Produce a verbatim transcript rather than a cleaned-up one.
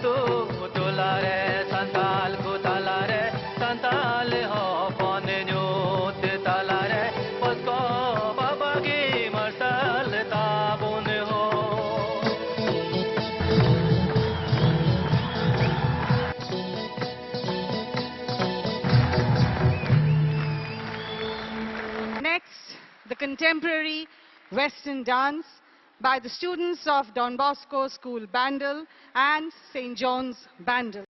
ᱟᱹᱛᱩ ᱴᱚᱞᱟ ᱨᱮ ᱥᱟᱱᱛᱟᱞ ᱠᱚ ᱛᱟᱞᱟ ᱨᱮ ᱥᱟᱱᱛᱟᱞ ᱦᱚᱯᱚᱱ ᱧᱩᱛ ᱛᱟᱞᱟ ᱨᱮ ᱯᱚᱥᱠᱚ ᱵᱟᱵᱟ ᱜᱮ ᱢᱟᱨᱥᱟᱞ ᱛᱟᱵᱚᱱ ᱦᱚ᱾ Next, the contemporary Western dance by the students of Don Bosco School, Bandel and Saint John's, Bandel.